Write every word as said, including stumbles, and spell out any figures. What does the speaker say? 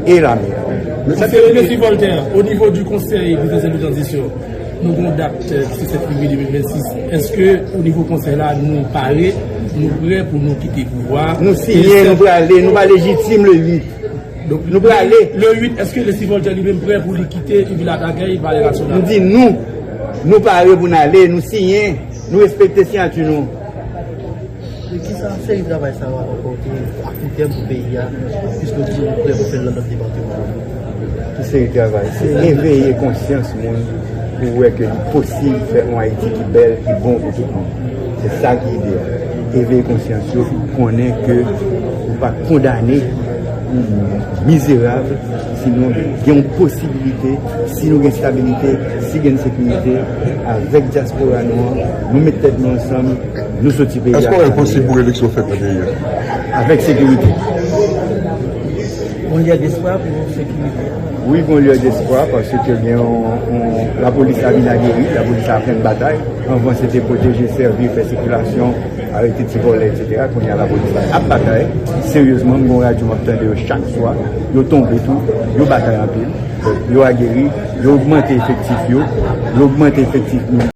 e lame. Mesye Voltaire, o nivo di konsèy prezidansyèl de tranzisyon, nou gen yon dat, euh, ki se sèt fevriye de mil vennsis. Èske o nivo konsèy la, nou pare, nou prè pou nou kite pouvwa? Nou siyen, nou prale, nou pa lejitim le uit. Donk, nou prale. Le uit, èske Leslie Voltaire li menm prè pou li kite Yvil Latargay, Palè Nasyonal? Nou di nou, nou pare pou n ale, nou siyen, nou respekte siyati nou. E kisa seri travay sa yo apòte a kout tèm pou peyi a, piske w di nou prè pou fè l nan lòt depatman? Ki seri travay? Se eveye konsyans moun pou wè ke li posib fè yon Ayiti ki bèl, ki bon pou tout moun. Se sa ki ide a. Eveye konsyans yo pou konnen ke ou pa kondane pou mizerab, sinon gen yon posibilite, si nou gen stabilite, si gen sekirite, avèk dyaspora nou an, nou met tèt nou ansanm, nou soti peyi a. Èske w wè l posib pou eleksyon fèt nan peyi a? Avèk sekirite. Yon lyè despwa pou sekirite. Wi, gon lyè despwa, paske gen yon, yon, lapolis la vin ageri, lapolis la aprann batay. Anvan, se te pwoteje, sèvi, fè sikilasyon, arete ti vòlè, etsetera. Kounye a, lapolis la ap batay. Seryezman, m gon radyo m ap tande yo chak swa. Yo tonbe tou, yo batay anpil, yo ageri, yo ogmante efektif yo, yo ogmante efektif nou.